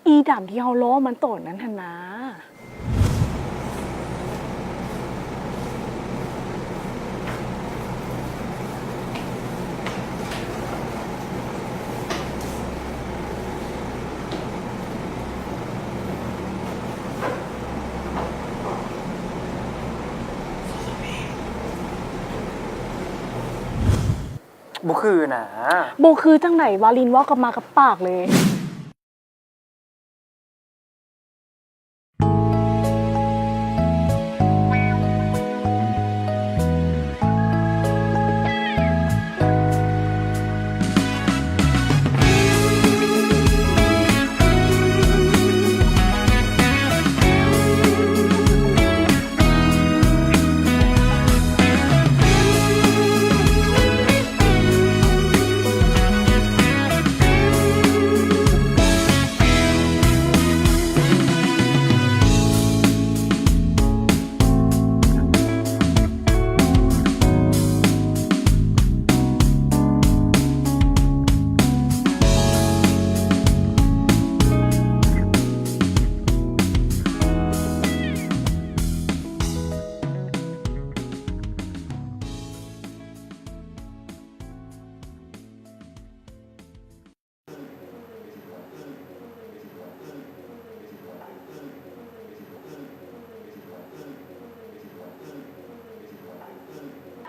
ອີ່ດຳທີ່ເຮົາລໍ້ມັນຕອນນັ້ນຫັ້ນນາ. ບໍ່ຄືນະ. ບໍ່ຄືຈັ່ງໃດ? ວາລິນເວົ້າກັບມາກັບປາກເລີຍ.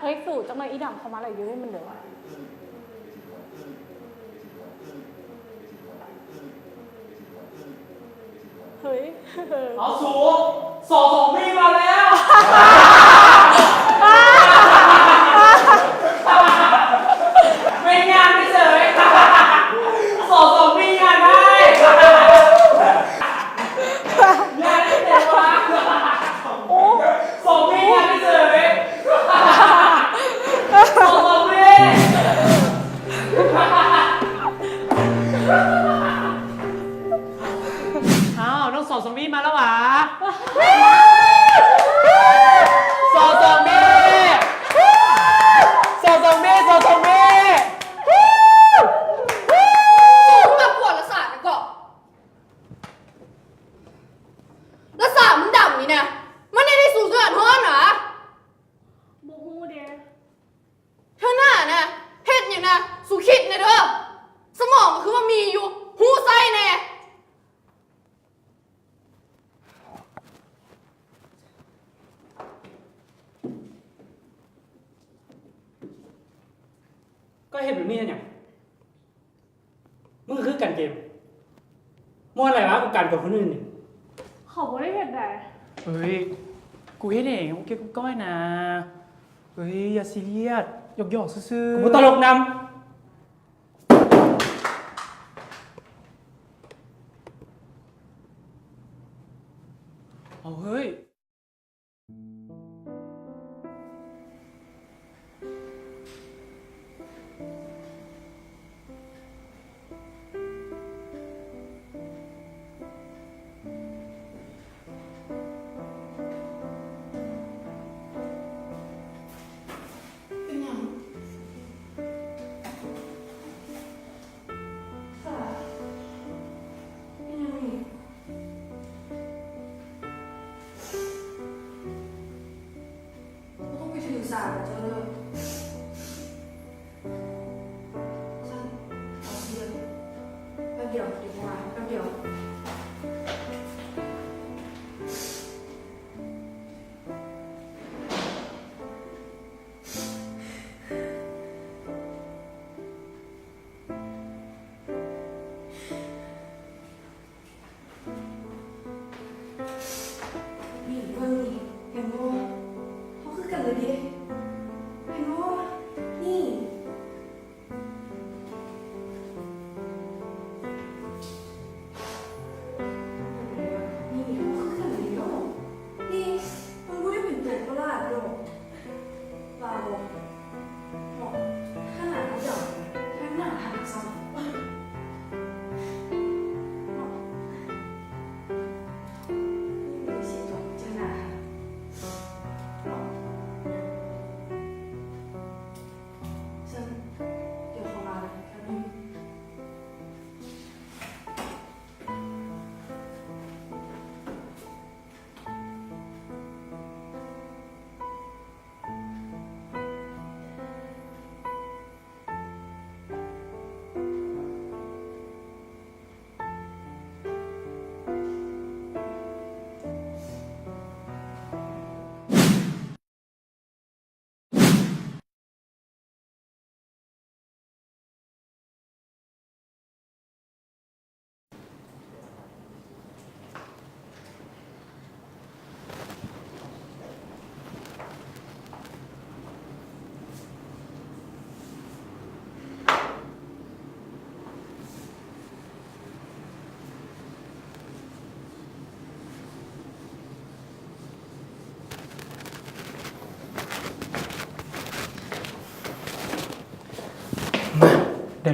ເຮີ້ຍ ສູ ຈັກໜ້ອຍອີ່ດຳເຂົ້າມາແລ້ວ ຢູ່ໃຫ້ມັນເດີ. ເຮີ້ຍ ເອົາສູ ສອງສອງມີມາແລ້ວ. ແມ່ນຍາມໄດ້ເສີຍ ສອງສອງມີງານໄດ້ ຍາມໄດ້ເສີຍວ່າ ໂອ້ ສອງມີງານໄດ້ເສີຍ ສອງສອງມີ. ອ້າວ ນ້ອງສອງສອງມີມາແລ້ວຫວາ? ສອງສອງມີ ສອງສອງມີ ສອງສອງມີ. ສູມາກວນລະສານເກາະ ລະສານມັນດຳນີ້ນະ ມັນເຮັດໃຫ້ສູເດືອດຮ້ອນຫວາ? ບໍ່ຮູ້ເດ. ເທື່ອໜ້ານະ ເຮັດຫຍັງນະ ສູຄິດແດ່ເດີ ສະໝອງກໍຄືວ່າມີຢູ່ ຮູ້ໃຊ້ແດ່. ກໍເຮັດແບບນີ້ເຮັດຫຍັງ? ມຶງຄືກັນເກມ ມ່ວນຫຼາຍວະ ກູການກວ່າຄົນອື່ນນີ້. ເຂົາບໍ່ໄດ້ເຮັດໃດ. ເອີຍ ກູເຮັດເອງ ກູເກັບກ້ອຍນະ. ເອີຍ ຢ່າຊີຣຽສ ຫຍອກໆຊື່ໆ. ກູບໍ່ຕະຫຼົກນຳ. ເອົາເຮີ້ຍ. ເປັນຫຍັງ? ສາ ເປັນຫຍັງນີ້? ບໍ່ຕ້ອງໄປຖືສາກັບເຈົ້າເດີ. ຊັ້ນ ເອົາເທື່ອ ແປັບດຽວ ດຽວມາ ແປັບດຽວ. ນີ້ເບິ່ງນີ້ ເຫັນບໍ່? ເຮົາຄືກັນເລີຍເດ້ ເຫັນບໍ່? ນີ້.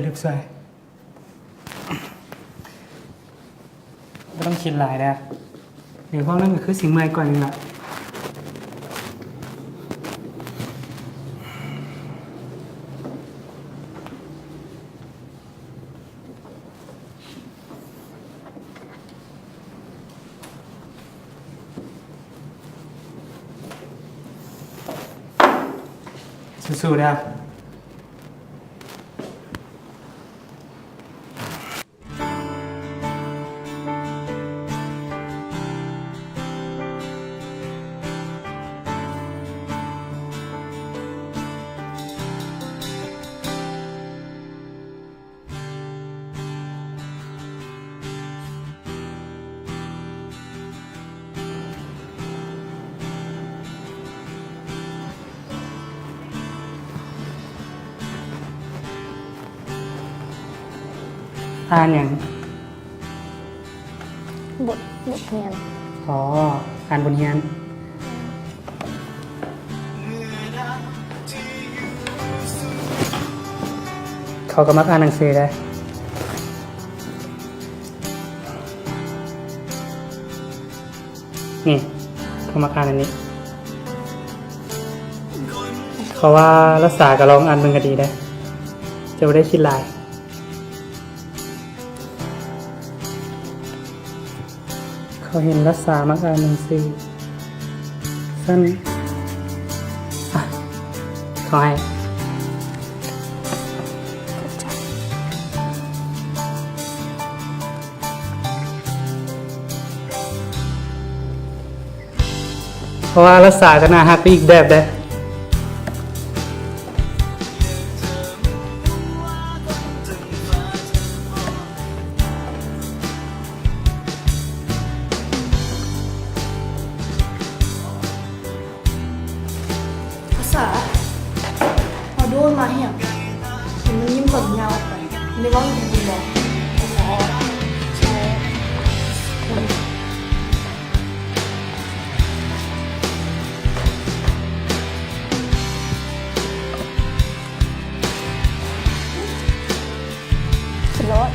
ລືມຊ່ວຍ. ບໍ່ຕ້ອງຄິດຫຼາຍເດີ້. ດຽວພວກນັ້ນກໍຄືຊິເມື່ອຍກ່ອນນີ້ລະ. ສູ້ໆເດີ້. ອ່ານຫຍັງ? ບົດ ບົດຮຽນ. ອໍ ອ່ານບົດຮຽນ. ເຂົາກໍມັກອ່ານໜັງສືເດ້. ນີ້ ເຂົາມັກອ່ານອັນນີ້. ເຂົາວ່າລັດສາກໍລອງອ່ານເບິ່ງກໍດີເດ້. ເຈົ້າບໍ່ໄດ້ຄິດຫຼາຍ. ເຂົາເຫັນລັດສາມັກອ່ານໜັງສື. ຊັ້ນ ອ່ະ ເຂົາໃຫ້. ເພາະວ່າລັດສາກໍໜ້າຮັກໄປອີກແບບເດ້. ພາສາ ເຮົາໂດນມາອີ່ຫຍັງ? ມັນຍິ້ມຕອນຍາວອອກໄປ ໄດ້ເວົ້າອີ່ຫຍັງບໍ່? ຂໍ ຂໍ ຂຶ້ນລົດ.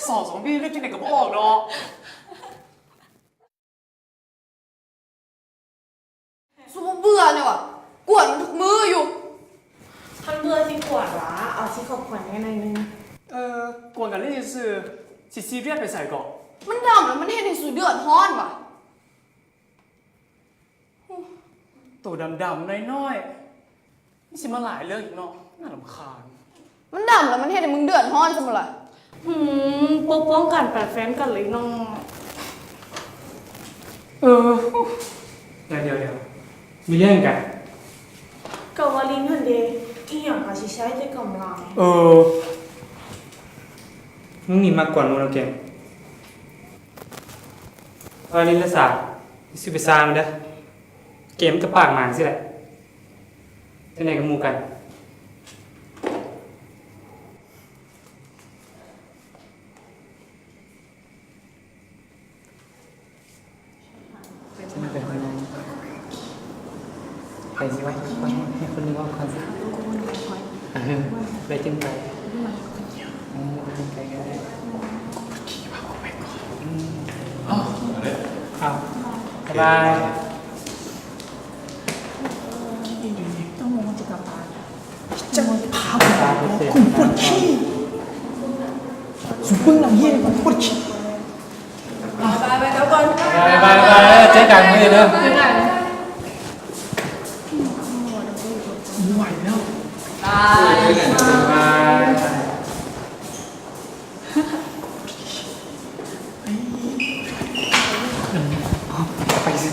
ສອງສອງປີເຮັດຈັ່ງໃດກໍບໍ່ອອກດອກ. ສູບໍ່ເບື່ອແດ່ຫວາ? ກວນມັນທຸກມື້ຢູ່. ຄັນເບື່ອຊິກວນຫວາ? ເອົາຊິເຂົ້າກວນແດ່ໜ້ອຍໜຶ່ງ. ເອີ ກວນກັນຫຼິ້ນຊື່ໆ ຊິຊີຣຽສໄປໃສເກາະ? ມັນດຳແລ້ວມັນເຮັດໃຫ້ສູເດືອດຮ້ອນຫວາ? ໂຕດຳໆ ນ້ອຍໆ ມັນຊິມາຫຼາຍເລື່ອງອີກເນາະ ໜ້າລຳຄານ. ມັນດຳແລ້ວມັນເຮັດໃຫ້ມຶງເດືອດຮ້ອນຊັ້ນບໍ່ລະ? ຫືມ ບໍ່ປ້ອງກັນປານແຟນກັນເລີຍເນາະ. ເອີ ດຽວໆ ມີເລື່ອງຫຍັງກັນ? ກະວ່າຫຼິ້ນຫັ້ນເດ ອີ່ຫຍັງກະຊິໃຊ້ແຕ່ກຳລັງ. ເອີ ມຶງນີ້ມັກກວນໝູ່ເນາະເກມ. ວ່າຫຼິ້ນລະສາ ຊິໄປສ້າງມັນເດີ. ເກມມັນກະປາກໝາງຊີ້ແຫຼະ ຈັ່ງໃດກະໝູ່ກັນ. ໄປຊິ ໄວ້ ໄວ້ໃຫ້ຄົນໜຶ່ງເວົ້າກ່ອນຊິ. ເອີ ໄປຈຶ່ງໄປ. ເອີ ໄປຈຶ່ງໄປກະໄດ້. ອືມ ເອົາ ບາຍບາຍ. ຈັ່ງພາກູໄປ ກູປວດຂີ້. ສູເບິ່ງໜັງເຮັດ ກູປວດຂີ້. ບາຍບາຍ ບາຍບາຍ ເຈີກັນມື້ອື່ນເດີ. ບໍ່ໄຫວແລ້ວ. ບາຍບາຍ. ໄປຊິ.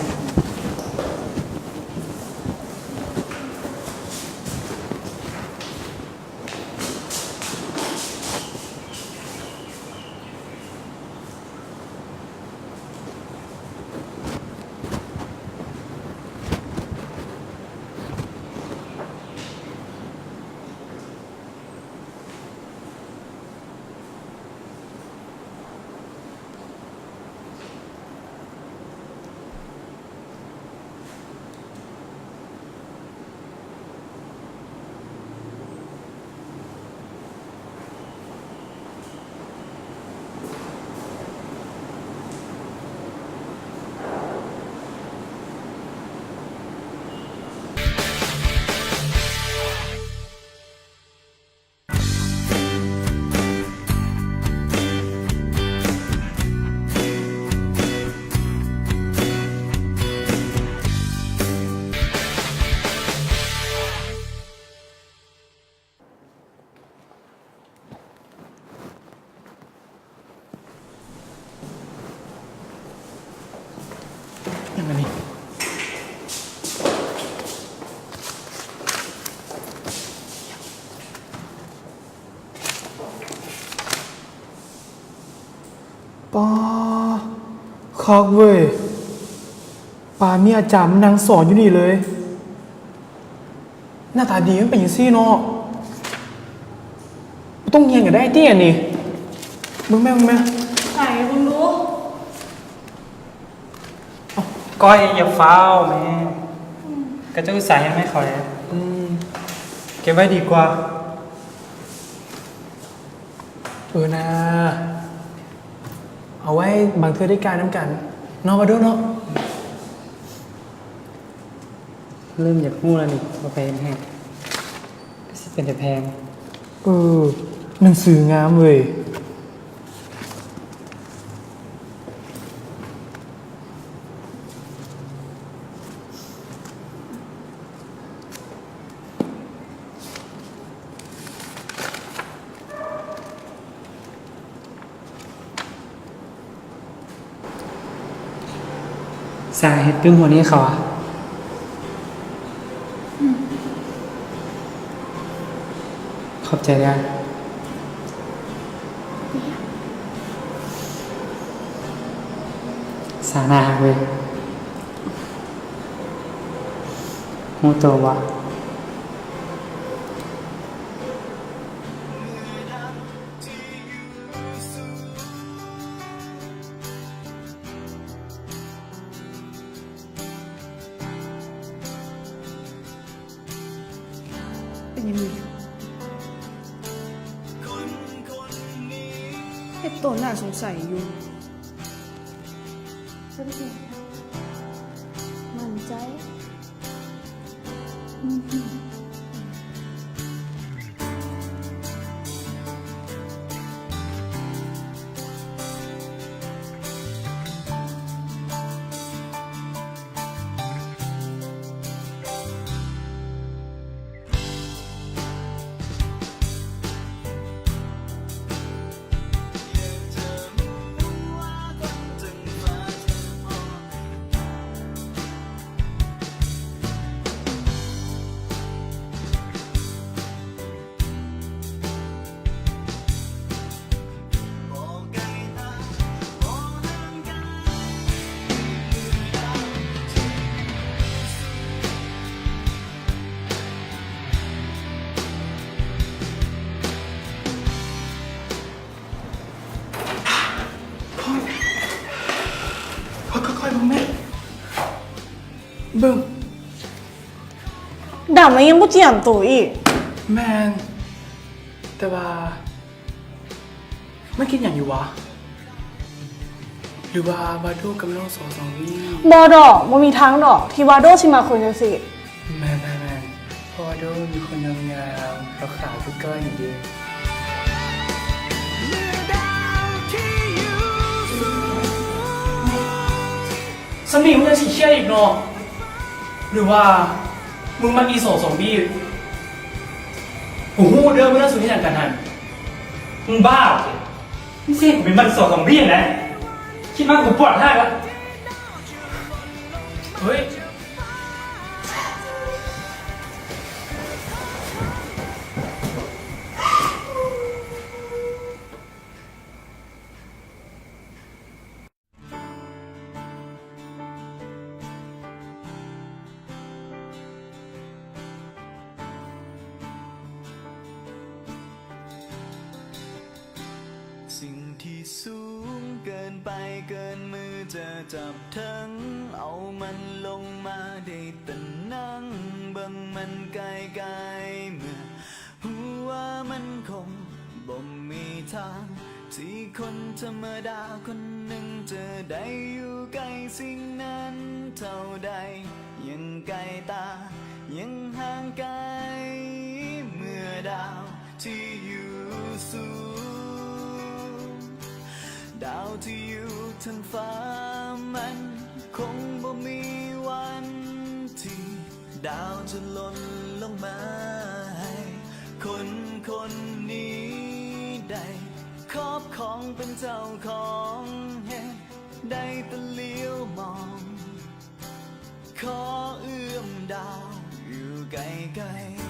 ຫຍັງອັນນີ້? ປາ ຄັກເວີຍ. ປາ ມີອາຈານມານັ່ງສອນຢູ່ນີ້ເລີຍ. ໜ້າຕາດີມັນເປັນຈັ່ງຊີ້ເນາະ. ບໍ່ຕ້ອງຮຽນກະໄດ້ຕິອັນນີ້. ເບິ່ງແມ້ ເບິ່ງແມ້. ໃສ່ເບິ່ງດູ. ກ້ອຍ ຢ່າຟ້າວແມ້. ກະເຈົ້າອຸດສ່າຮຽນໃຫ້ຂ້ອຍ. ອືມ ເກັບໄວ້ດີກວ່າ. ເອີນາ ເອົາໄວ້ບາງເທື່ອໄດ້ກ້ານຳກັນເນາະ ວ່າດູເນາະ. ເລີ່ມຢາກຮູ້ແລ້ວນີ້ ວ່າໃຜເຮັດໃຫ້. ຄືຊິເປັນແຕ່ແພງ. ເອີ ໜັງສືງາມເວີຍ. ສາເຮັດປຶ້ມຫົວນີ້ເຂົາອະ. ອືມ ຂອບໃຈເດີ. ສາໜ້າຮັກເວີຍ. ຮູ້ໂຕບໍ່? ເປັນຫຍັງ? ໂຕໜ້າສົງໄສຢູ່. ໝັ້ນໃຈ. ຄ່ອຍໆ ເບິ່ງແມ້ ເບິ່ງ. ດຳແລ້ວຍັງບໍ່ຈຽມໂຕອີກ. ແມ່ນ, ແຕ່ວ່າມັນຄິດຫຍັງຢູ່ຫວາ? ຫຼືວ່າວາໂດກຳລັງສໍສອງວີ? ບໍ່ດອກ, ບໍ່ມີທາງດອກທີ່ວາໂດຊິມາຄົນຈັ່ງຊີ້. ແມ່ນໆໆ, ເພາະວ່າໂດມີຄົນງາມໆ ຂາວໆຄືກ້ອຍນີ້ເດ້. ສ່ຳນີ້ມຶງຍັງຊິຄຽດອີກເນາະ? ຫຼືວ່າມຶງມັກອີ່ສໍສອງວີ? ກູຮູ້ເດີ ມື້ນັ້ນສູເຮັດຫຍັງກັນຫັ້ນ? ມຶງບ້າຕິ? ມຶງຊິເຮັດກູເປັນໝັດສໍສອງວີຫັ້ນແຫຼະ. ຄິດມາກູປວດຮ້າຍລະ. ເຮີ້ຍ. ສິ່ງທີ່ສູງເກີນໄປ ເກີນມືຈະຈັບເຖິງ ເອົາມັນລົງມາໄດ້ແຕ່ນັ່ງເບິ່ງມັນໄກໆ ເມື່ອ ຮູ້ວ່າມັນຄົງບໍ່ມີທາງ ທີ່ຄົນທຳມະດາຄົນໜຶ່ງຈະໄດ້ຢູ່ໃກ້ສິ່ງນັ້ນເທົ່າໃດ ຍັງໄກຕາ ຍັງຫ່າງໄກ ເມື່ອດາວທີ່ຢູ່ສູງ ດາວທີ່ຢູ່ເທິງຟ້າ ມັນຄົງບໍ່ມີວັນທີ່ ດາວຈະຫຼົ່ນລົງມາໃຫ້ຄົນຄົນນີ້ໄດ້ຄອບຄອງເປັນເຈົ້າຂອງ ເຮັດໄດ້ແຕ່ຫຼຽວມອງ ຂໍເອື້ອມດາວຢູ່ໃກ້ໆ.